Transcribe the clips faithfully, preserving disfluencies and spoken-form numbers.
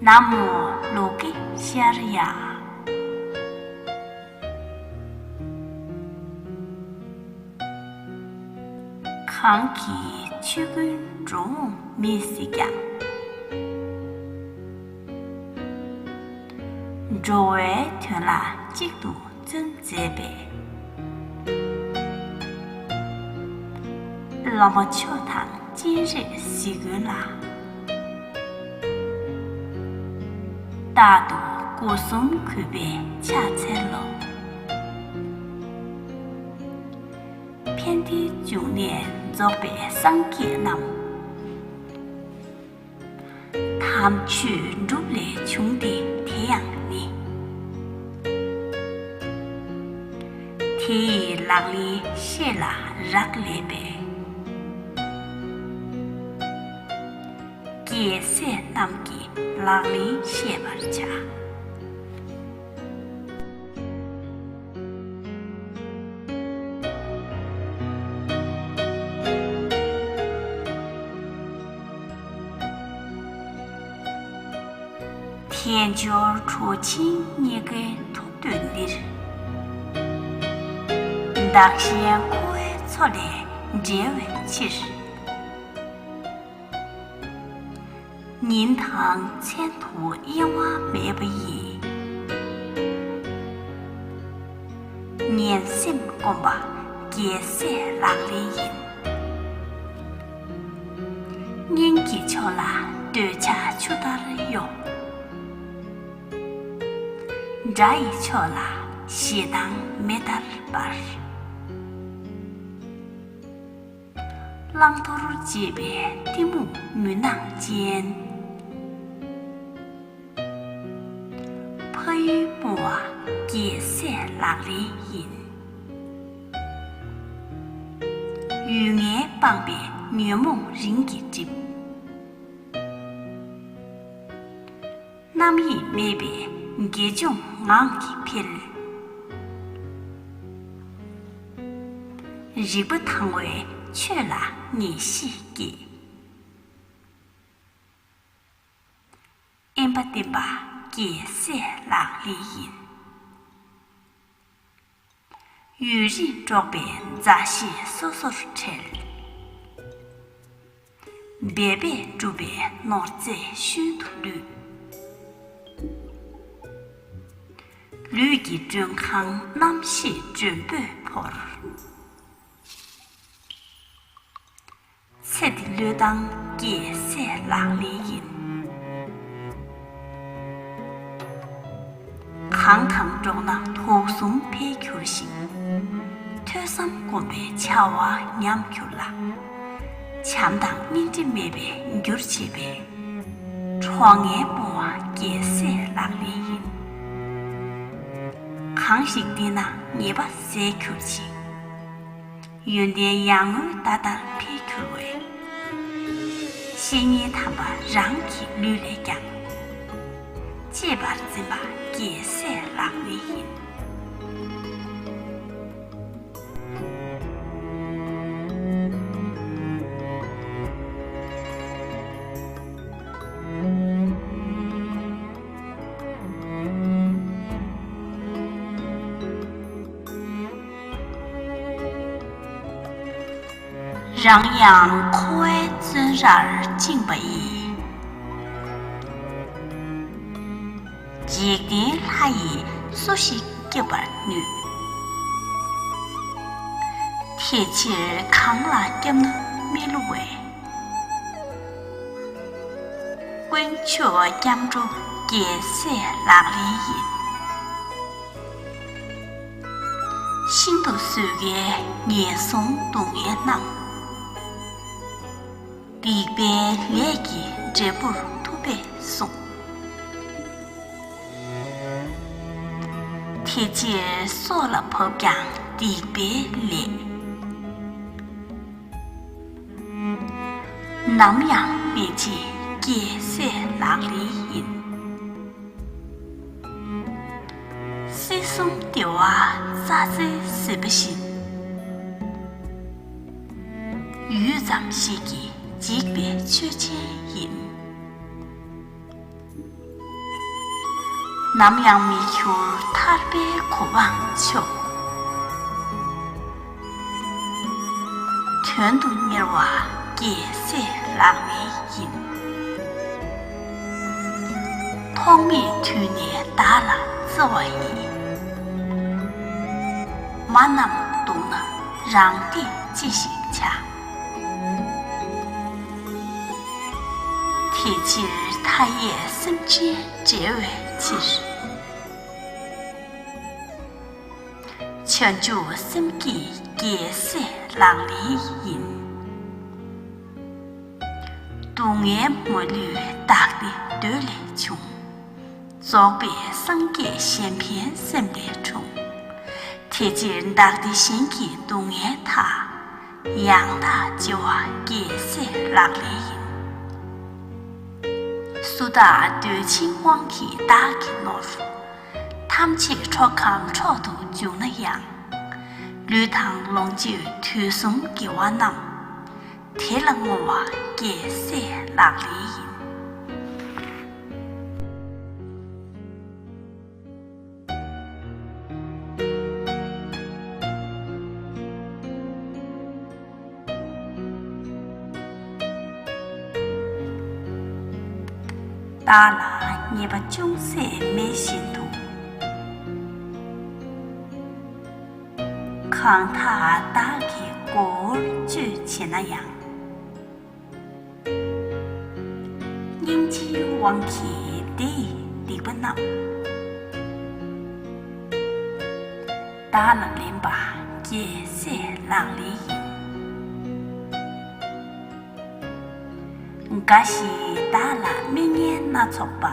ན་མོ་ལོ་ཀེ་ཤར་ཡ། གང་གིས་ཆོས་ཀུན་འགྲོ་འོང་མེད་སྲིད་ཀྱང་། འགྲོ་བའི་དོན་ལ་གཅིག་ཏུ་བརྩོན་མཛད་པའི། བླ་མ་མཆོག་དང་སྤྱན་རས་གཟིགས་མགོན་ལ། རྟག་ཏུ་སྒོ་གསུམ་གུས་པས་ཕྱག་འཚལ་ལོ། ཕན་བདེའི་འབྱུང་གནས་རྫོགས་པའི་སངས་རྒྱས་རྣམས། དམ་ཆོས་སྒྲུབ་ལས་བྱུང་སྟེ་དེ་ཡང་ནི། དེ་ཡི་ལག་ལེན་བཤད་ལ་རག་ལས་པས། རྒྱལ་སྲས་རྣམས་ཀྱི་ལག་ལེན་བཤད་པར་བྱ། དལ་འབྱོར་གྲོགས་བྱིན་རྙེད་དཀའི་ཐོབ་འདོད་འདིར། བདག་གཞན་འཁོར་བའི་མཚོ་ལས་བསྒྲལ་བའི་ཕྱིར། ཉིན་དང་མཚན་དུ་གཡེང་བ་མེད་པ་ཡི། ངན་སེམས་སྐོམ་པ་རྒྱལ་སྲས་ལག་ལེན་ཡིན། གཉེན་གྱི་ཕྱོགས་ལ་འདོད་ཆགས་ཆུ་ལྟར་གཡོ། དགྲ་ཡི་ཕྱོགས་ལ་ཞེ་སྡང་མེ་ལྟར་འབར། བླང་དོར་བརྗེད་པའི་གཏི་མུག་མུན་ནག་ཅན། ཕ་ཡུལ་སྤོང་བ་རྒྱལ་སྲས་ལག་ལེན་ཡིན། ཡུལ་ངན་སྤངས་པས་ཉོན་མོངས་རིམ་གྱིས་འགྲིབ། རྣམ་གཡེང་མེད་པས་དགེ་སྦྱོང་ངང་གིས་འཕེལ། རིག་པ་དྭངས་པས་ཆོས་ལ་ངེས་ཤེས་སྐྱེ། དབེན་པ་བསྟེན་པ་རྒྱལ་སྲས་ལག་ལེན་ཡིན། ཡུན་རིང་འགྲོགས་པའི་མཛའ་བཤེས་སོ་སོར་ཁྲེལ། འབད་པས་བསྒྲུབས་པའི་ནོར་རྫས་ཤུལ་དུ་ལུས། ལུས་ཀྱི་མགྲོན་ཁང་རྣམ་ཤེས་མགྲོན་པོས་བོར། ཚེ་འདི་བློས་བཏང་རྒྱལ་སྲས་ལག་ལེན་ཡིན། གང་དང་འགྲོགས་ན་དུག་གསུམ་འཕེལ་འགྱུར་ཞིང་། ཐོས་བསམ་སྒོམ་པའི་བྱ་བ་ཉམས་འགྱུར་ལ། བྱམས་དང་སྙིང་རྗེ་མེད་པའི་འགྱུར་བྱེད་པའི། གྲོགས་ངན་སྤོང་བ་རྒྱལ་སྲས་ལག་ལེན་ཡིན། གང་ཞིག་བསྟེན་ན་ཉེས་པ་ཟད་འགྱུར་ཞིང་། ཡོན་ཏན་ཡར་ངོའི་ཟླ་ལྟར་འཕེལ་འགྱུར་བའི། བཤེས་གཉེན་དམ་པ་རང་གི་ལུས་ལས་ཀྱང་། གཅེས་པར་འཛིན་པ་རྒྱལ་སྲས་ལག་ལེན་ཡིན། རང་ཡང་འཁོར་བའི་བཙོན་རར་བཅིངས་པ་ཡི། འཇིག་རྟེན་ལྷ་ཡིས་སུ་ཞིག་སྐྱོབ་པར་ནུས། དེ་ཕྱིར་གང་ལ་སྐྱབས་ན་མི་བསླུ་བའི། དཀོན་མཆོག་སྐྱབས་འགྲོ་རྒྱལ་སྲས་ལག་ལེན་ཡིན། ཤིན་ཏུ་བཟོད་དཀའི་ངན་སོང་སྡུག་བསྔལ་རྣམས། སྡིག་པའི་ལས་ཀྱི་འབྲས་བུར་ཐུབ་པས་གསུངས། དེ་ཕྱིར་སྲོག་ལ་བབ་ཀྱང་སྡིག་པའི་ལས། ནམ་ཡང་མི་བྱེད་རྒྱལ་སྲས་ལག་ལེན་ཡིན། སྲིད་གསུམ་བདེ་བ་རྩྭ་རྩེའི་ཟིལ་པ་བཞིན། ཡུད་ཙམ་ཞིག་གིས་འཇིག་པའི་ཆོས་ཅན་ཡིན། ནམ་ཡང་མི་འགྱུར་ཐར་པའི་གོ་འཕང་མཆོག། དོན་དུ་གཉེར་བ་རྒྱལ་སྲས་ལག་ལེན་ཡིན། ཐོག་མེད་དུས་ནས་བདག་ལ་བརྩེ་བ་ཡིས། མ་རྣམས་གདུང་ན་རང་བདེ་ཅི་ཞིག་བྱ། དེ་ཕྱིར་མཐའ་ཡས་སེམས་ཅན་བསྒྲལ་བའི་ཕྱིར། བྱང་ཆུབ་སེམས་བསྐྱེད་རྒྱལ་སྲས་ལག་ལེན་ཡིན། སྡུག་བསྔལ་མ་ལུས་བདག་བདེ་འདོད་ལས་བྱུང་། རྫོགས་པའི་སངས་རྒྱས་གཞན་ཕན་སེམས་ལས་འཁྲུངས། དེ་ཕྱིར་བདག་བདེ་གཞན་གྱི་སྡུག་བསྔལ་དག། ཡང་དག་བྱེ་བ་རྒྱལ་སྲས་ལག་ལེན་ཡིན། སུ་དག་འདོད་ཆེན་དབང་གིས་བདག་གི་ནོར། ཐམས་ཅད་འཕྲོག་གམ་འཕྲོག་ཏུ་འཇུག་ན་ཡང་། ལུས་དང་ལོངས་སྤྱོད་དུས་གསུམ་དགེ་བ་རྣམས། དེ་ལ་བསྔོ་བ་རྒྱལ་སྲས་ལག་ལེན་ཡིན། བདག་ལ་ཉེས་པ་ཅུང་ཟད་མེད་བཞིན་དུ། གང་དག་བདག་གི་མགོ་བོར་སྤྱོད་བྱེད་ན་ཡང་། སྙིང་རྗེའི་དབང་གིས་དེ་ཡི་སྡིག་པ་རྣམས། བདག་ལ་ལེན་པ་རྒྱལ་སྲས་ལག་ལེན་ཡིན། འགའ་ཞིག་བདག་ལ་མི་ཉན་སྣ་ཚོགས་པ།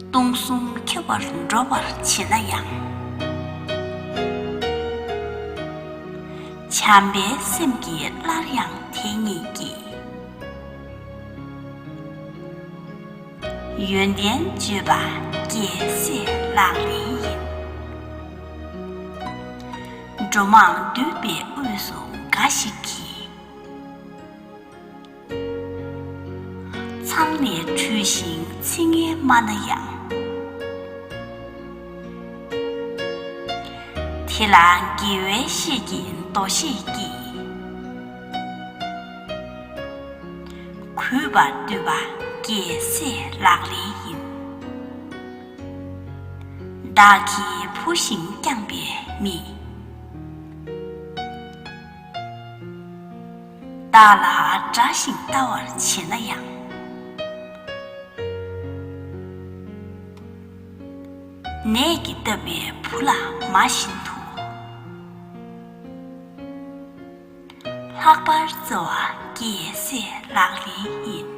སྟོང་གསུམ་ཁྱབ་པར་འགྲོ་བར་བྱེད་ན་ཡང་། བྱམས་པའི་སེམས་ཀྱིས་སླར་ཡང་དེ་ཉིད་ཀྱི། ཡོན་ཏན་བརྗོད་པ་རྒྱལ་སྲས་ལག་ལེན་ཡིན། འགྲོ་མང་འདུས་པའི་དབུས་སུ་འགའ་ཞིག་གིས། མཚང་ནས་འཁྲུལ་ཞིང་ཚིག་ངན་སྨྲ་ན་ཡང་། དེ་ལ་དགེ་བའི་བཤེས་ཀྱི་མདོ་ཤེས་ཀྱིས། གུས་པར་འདུད་པ་རྒྱལ་སྲས་ལག་ལེན་ཡིན། བདག་གིས་བུ་བཞིན་བསྐྱངས་པའི་མི། བདག་ལ་དགྲ་བཞིན་ལྟ་བར་བྱེད་ན་ཡང་། ནད་ཀྱིས་བཏབ་པའི་བུ་ལ་མ་བཞིན་དུ། ལྷག་པར་བརྩེ་བ་རྒྱལ་སྲས་ལག་ལེན་ཡིན།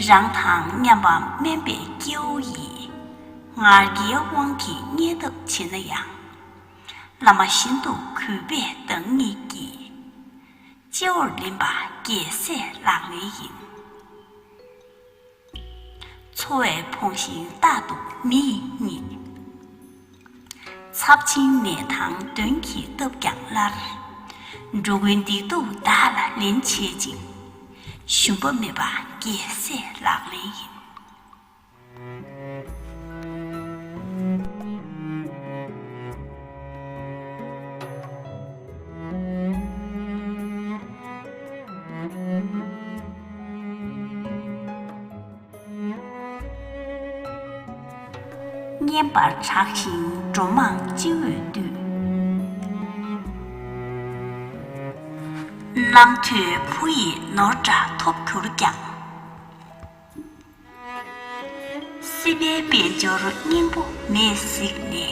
རང་དང་མཉམ་པ་དམན་པའི་སྐྱེ་བོ་ཡིས། ང་རྒྱལ་དབང་གིས་བརྙས་ཐབས་བྱེད་ན་ཡང་། བླ་མ་བཞིན་དུ་གུས་པས་བདག་ཉིད་ཀྱི། སྤྱི་བོར་ལེན་པ་རྒྱལ་སྲས་ལག་ལེན་ཡིན། འཚོ་བས་ཕོངས་ཤིང་རྟག་ཏུ་མི་ཡིས་བརྙས། ཚབས་ཆེན་ནད་དང་གདོན་གྱིས་བཏབ་ཀྱང་སླར། འགྲོ་ཀུན་སྡིག་སྡུག་བདག་ལ་ལེན་བྱེད་ཅིང་། ཞུམ་པ་མེད་པ་རྒྱལ་སྲས་ལག་ལེན་ཡིན། བསྙེན་པར་གྲགས་ཤིང་འགྲོ་མང་སྤྱི་བོས་འདུད། རྣམ་ཐོས་བུ་ཡི་ནོར་འདྲ་ཐོབ་གྱུར་ཀྱང་། སྲིད་པའི་དཔལ་འབྱོར་སྙིང་པོ་མེད་གཟིགས་ནས།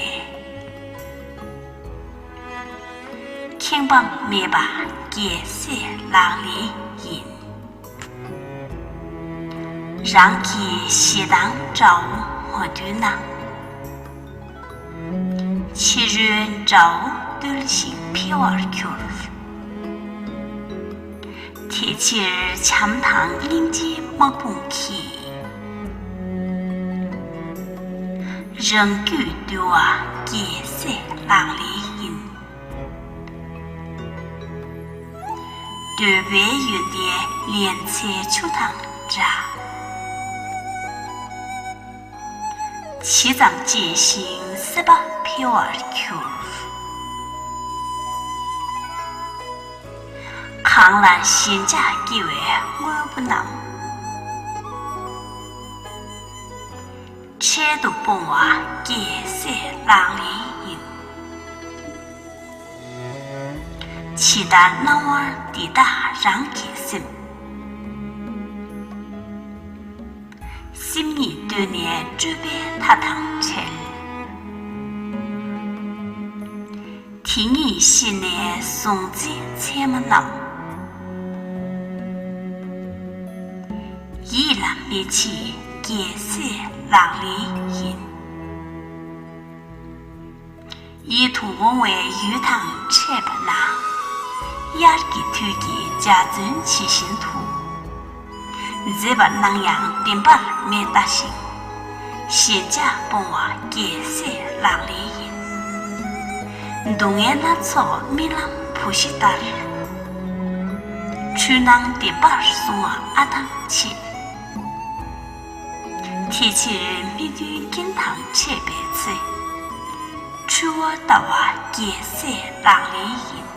ཁེངས་པ་མེད་པ་རྒྱལ་སྲས་ལག་ལེན་ཡིན། རང་གི་ཞེ་སྡང་དགྲ་བོ་མ་བཏུལ་ན། ཕྱི་རོལ་དགྲ་བོ་བཏུལ་ཞིང་འཕེལ་བར་འགྱུར། དེ་ཕྱིར་བྱམས་དང་སྙིང་རྗེའི་དམག་དཔུང་གིས། རང་རྒྱུད་འདུལ་བ་རྒྱལ་སྲས་ལག་ལེན་ཡིན། འདོད་པའི་ཡོན་ཏན་ལེན་ཚེ་ཆུ་དང་ འདྲ། ཇི་ཙམ་གཅེས་ཤིང་སྲེད་པ་འཕེལ་བར་འགྱུར། གང་ལ་ཞེན་ཆགས་སྐྱེ་བའི་དངོས་པོ་རྣམས། འཕྲལ་དུ་སྤོང་བ་རྒྱལ་སྲས་ལག་ལེན་ཡིན། ཇི་ལྟར་སྣང་བ་འདི་དག་རང་གི་སེམས། སེམས་ཉིད་གདོད་ནས་སྤྲོས་པའི་མཐའ་དང་བྲལ། དེ་ཉིད་ཤེས་ནས་གཟུང་འཛིན་མཚན་མ་རྣམས། ཡིད་ལ་མི་བྱེད་རྒྱལ་སྲས་ལག་ལེན་ཡིན། ཡིད་དུ་འོང་བའི་ཡུལ་དང་འཕྲད་པ་ན། དབྱར་གྱི་དུས་ཀྱི་འཇའ་ཚོན་ཇི་བཞིན་དུ། མཛེས་པར་སྣང་ཡང་བདེན་པར་མེད་ལྟ་ཞིང་། ཞེན་ཆགས་སྤོང་བ་རྒྱལ་སྲས་ལག་ལེན་ཡིན། སྡུག་བསྔལ་སྣ་ཚོགས་རྨི་ལམ་བུ་ཤི་ལྟར། འཁྲུལ་སྣང་བདེན་པར་བཟུང་བ་ཨ་ཐང་ཆད། དེ་ཕྱིར་སྨིན་གྲོལ་རྐྱེན་དང་འཕྲད་པའི་ཚེ། འཁྲུལ་བ་ལྟ་བ་རྒྱལ་སྲས་ལག་ལེན་ཡིན།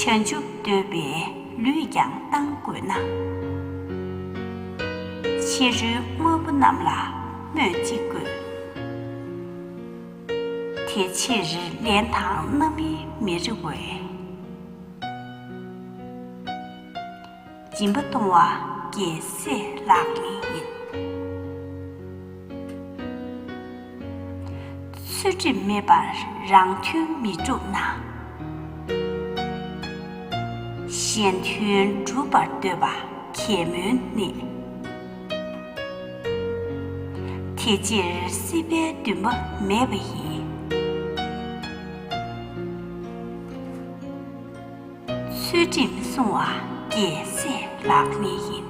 བྱང་ཆུབ་འདོད་པའི་ལུས་ཀྱང་བཏང་དགོས་ན། ཕྱི་རོལ་དངོས་པོ་རྣམས་ལ་སྨོད་ཅི་དགོས། དེ་ཕྱིར་ལན་དང་རྣམ་སྨིན་མི་རིགས་པའི། སྦྱིན་པ་གཏོང་བ་རྒྱལ་སྲས་ལག་ལེན་ཡིན། ཚུལ་ཁྲིམས་མེད་པར་རང་དོན་མི་འགྲུབ་ན། གཞན་དོན་སྒྲུབ་པར་འདོད་པ་གད་མོའི་གནས། དེ་ཕྱིར་སྲིད་པའི་འདུན་པ་མེད་པ་ཡིས། ཚུལ་ཁྲིམས་བསྲུང་བ་རྒྱལ་སྲས་ལག་ལེན་ཡིན།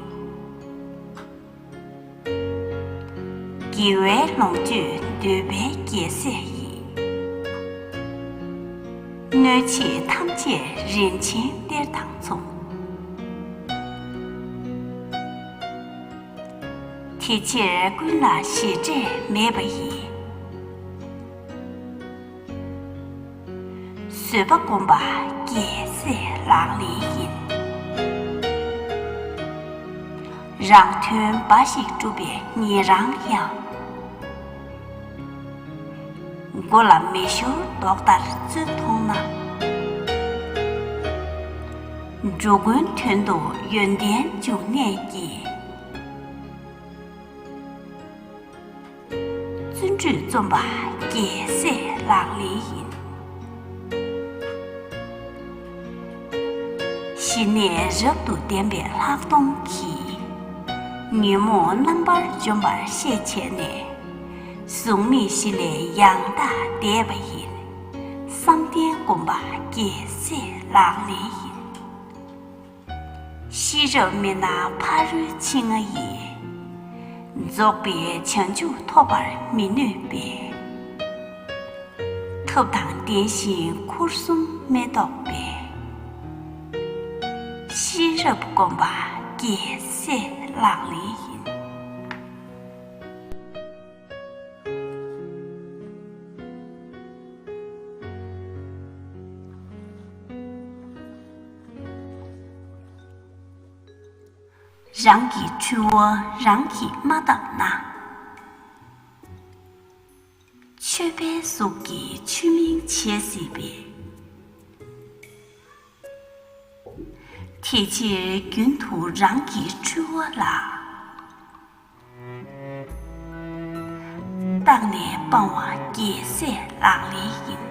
དགེ་བའི་ལོངས་སྤྱོད་འདོད་པའི་རྒྱལ་སྲས་ཡིན། གནོད་བྱེད་ཐམས་ཅད་རིན་ཆེན་གཏེར་དང་མཚུངས། དེ་ཕྱིར་ཀུན་ལ་ཞེ་འགྲས་མེད་པ་ཡིས། བཟོད་པ་བསྒོམ་པ་རྒྱལ་སྲས་ལག་ལེན་ཡིན། རང་དོན་འབའ་ཞིག་སྒྲུབ་པའི་ཉེ་རང་ཡང་། མགོ་ལ་མེ་ཤོར་མདོག་ལྟར་བཙུན་མཐོང་ན། འགྲོ་ཀུན་དོན་དུ་ཡོན་ཏན་འབྱུང་གནས་ཀྱི། བརྩོན་འགྲུས་རྩོམ་པ་རྒྱལ་སྲས་ལག་ལེན་ཡིན། ཞི་གནས་རབ་ཏུ་ལྡན་པའི་ལྷག་མཐོང་གིས། ཉོན་མོངས་རྣམ་པར་འཇོམས་པར་ཤེས་བྱས་ནས། གཟུགས་མེད་གཞི་ལས་ཡང་དག་འདས་པ་ཡིན། བསམ་གཏན་བསྒོམ་པ་རྒྱལ་སྲས་ལག་ལེན་ཡིན། ཤེས་རབ་མེད་ན་ཕ་རོལ་ཕྱིན་ལྔ་ཡི། རྫོགས་པའི་བྱང་ཆུབ་ཐོབ་པར་མི་ནུས་པས། ཐབས་དང་ལྡན་ཞིང་འཁོར་གསུམ་མི་རྟོགས་པས། ཤེས་རབ་བསྒོམ་པ་རྒྱལ་སྲས་ལག་ལེན་ཡིན། རང་གི་འཁྲུལ་བ་རང་གིས་མ་བརྟགས་ན། ཆོས་པའི་གཟུགས་ཀྱིས་ཆོས་མིན་བྱེད་སྲིད་པས། དེ་ཕྱིར་རྒྱུན་དུ་རང་གི་འཁྲུལ་བ་ལ། བརྟགས་ནས་སྤང་བ་རྒྱལ་སྲས་ལག་ལེན་ཡིན།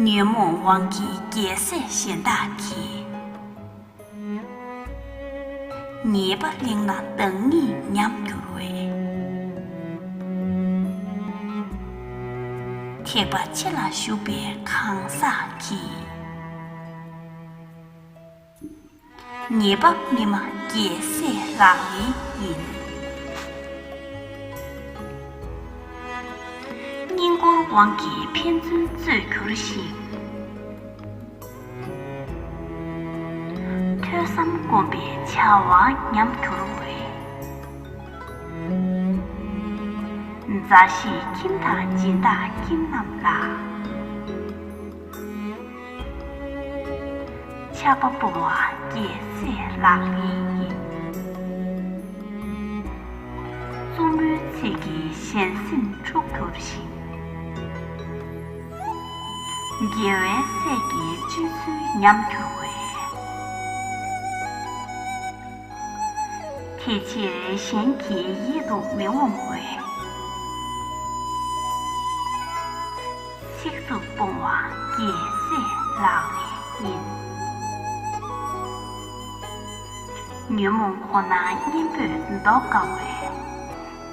ཉོན་མོངས་དབང་གིས་རྒྱལ་སྲས་གཞན་དག་གིས། ཉེས་པ་གླེང་ན་བདག་ཉིད་ཉམས་འགྱུར་བས། ཐེག་པ་ཆེ་ལ་ཞུགས་པའི་གང་ཟག་གིས། ཉེས་པ་སྨིན་མ་རྒྱལ་སྲས་ལག་ལེན་ཡིན། སྙིང་ཁོང་དབང་གིས་ཕན་ཚུན་རྩོད་གྱུར་ཞིང་། ཐོས་བསམ་སྒོམ་པའི་བྱ་བ་ཉམས་གྱུར་བས། མཛའ་བཤེས་ཁྱིམ་བདག་སྦྱིན་བདག་ཁྱིམ་རྣམས་ལ། ཆགས་པ་སྤོང་བ་རྒྱལ་སྲས་ལག་ལེན་ཡིན། རྩུབ་མོའི་ཚིག་གིས་གཞན་སེམས་འཁྲུགས་གྱུར་ཞིང་། དགེ་བའི་སྲས་ཀྱི་སྤྱོད་ཚུལ་ཉམས་གྱུར་བས། དེ་ཕྱིར་གཞན་གྱི་ཡིད་དུ་མི་འོང་བས། ཚིག་རྩུབ་སྤོང་བ་རྒྱལ་སྲས་ལག་ལེན་ཡིན། ཉོན་མོངས་ཁོ་ན་གཉེན་པོས་བཟློག་དཀའ་བས།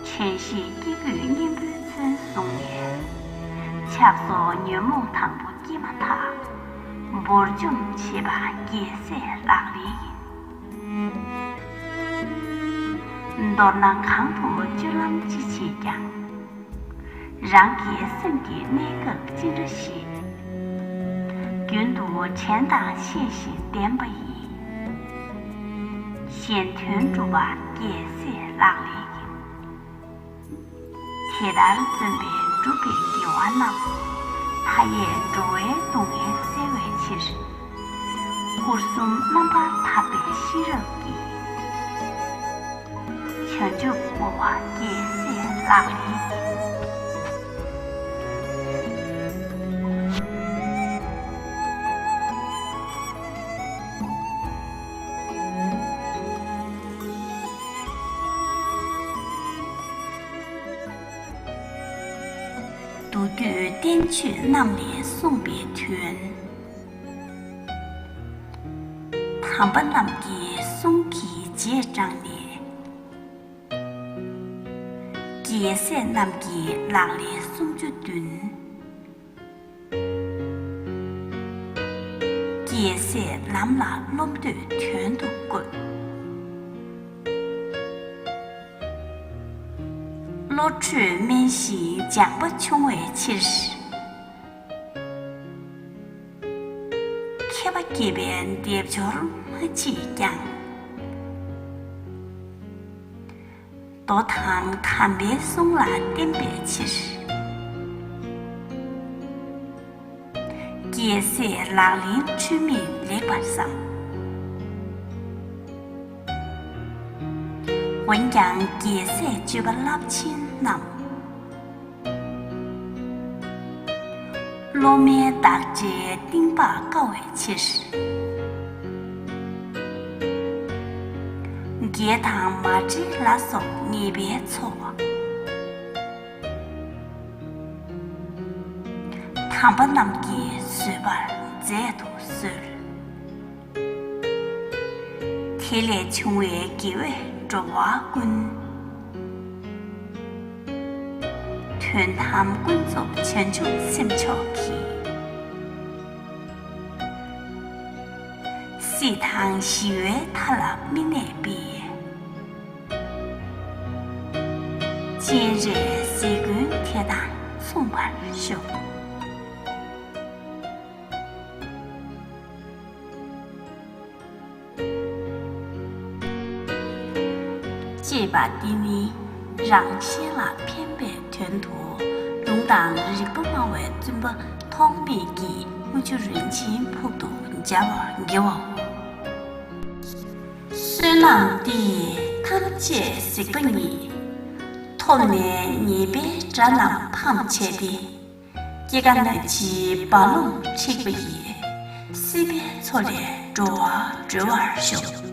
དྲན་ཤེས་སྐྱེ་དགུས་གཉེན་པོའི་མཚོན་བཟུང་ནས། ཆགས་སོགས་ཉོན་མོངས་དང་པོ་སྐྱེས་མ་ཐག་འབུར་འཇོམས་བྱེད་པ་རྒྱལ་སྲས་ལག་ལེན་ཡིན། མདོར་ན་གང་དུ་སྤྱོད་ལམ་ཅི་བྱེད་ཀྱང་། རང་གི་སེམས་ཀྱི་གནས་སྐབས་ཅི་འདྲ་ཞིག་རྒྱུན་དུ་དྲན་དང་ཤེས་ཤིང་ལྡན་པ་ཡིས། གཞན་དོན་སྒྲུབ་པ་རྒྱལ་སྲས་ལག་ལེན་ཡིན། དེ་ལྟར་བརྩོན་པས་བསྒྲུབས་པའི་དགེ་བ་རྣམས། མཐའ་ཡས་འགྲོ་བའི་སྡུག་བསྔལ་སེལ་བའི་ཕྱིར། སྐོར་གསུམ་རྣམ་པར་དག་པའི་ཤེས་རབ་ཀྱིས། བྱང་ཆུབ་བསྔོ་བ་རྒྱལ་སྲས་ལག་ལེན་ཡིན། མདོ་རྒྱུད་བསྟན་བཅོས་རྣམས་ལས་གསུངས་པའི་དོན། དམ་པ་རྣམས་ཀྱི་གསུང་གི་རྗེས་འབྲངས་ནས། རྒྱལ་སྲས་རྣམས་ཀྱི་ལག་ལེན་སུམ་ཅུ་བདུན། རྒྱལ་སྲས་ལམ་ལ་སློབ་འདོད་དོན་དུ་བཀོད། བློ་གྲོས་དམན་ཞིང་སྦྱངས་པ་ཆུང་བའི་ཕྱིར། མཁས་པ་དགྱེས་པའི་སྡེབ་སྦྱོར་མ་མཆིས་ཀྱང་། མདོ་དང་དམ་པའི་གསུང་ལ་བརྟེན་པའི་ཕྱིར། རྒྱལ་སྲས་ལག་ལེན་འཁྲུལ་མེད་ལེགས་པར་བསམ། འོན་ཀྱང་རྒྱལ་སྲས་སྤྱོད་པ་རླབས་ཆེན་རྣམས། སློབ་མའི་བདག་འདྲའི་གཏིང་དཔག་དཀའ་བའི་ཕྱིར། རྒྱལ་དང་མ་འབྲེལ་ལ་སོགས་ཉེས་པའི་ཚོགས། དམ་པ་རྣམས་ཀྱིས་བཟོད་པར་མཛད་དུ་གསོལ། དེ་ལས་བྱུང་བའི་དགེ་བས་འགྲོ་བ་ཀུན། དོན་དམ་ཀུན་རྫོབ་བྱང་ཆུབ་སེམས་མཆོག་གིས། སྲིད་དང་ཞི་བའི་མཐའ་ལ་མི་གནས་པའི། སྤྱན་རས་གཟིགས་མགོན་དེ་དང་མཚུངས་པར་ཤོག། ཅེས་པ་འདི་ནི་རང་གཞན་ལ་ཕན་པའི་དོན་དུ་ལུང་དང་རིགས་པ་སྨྲ་བའི་བཙུན་པ་ཐོགས་མེད་ཀྱིས་དངུལ་ཆུ་རིན་ཆེན་ཕུག་ཏུ་སྦྱར་བར་བགྱིའོ། བསོད་ནམས་འདི་ཡིས་ཐམས་ཅད་གཟིགས་པ་ཉིད། ཐོབ་ནས་ཉེས་པའི་དགྲ་རྣམས་ཕམ་བྱས་ཏེ། སྐྱེ་རྒ་ན་འཆིའི་རྦ་ཀློང་འཁྲིགས་པ་ཡི། སྲིད་པའི་མཚོ་ལས་འགྲོ་བ་སྒྲོལ་བར་ཤོག།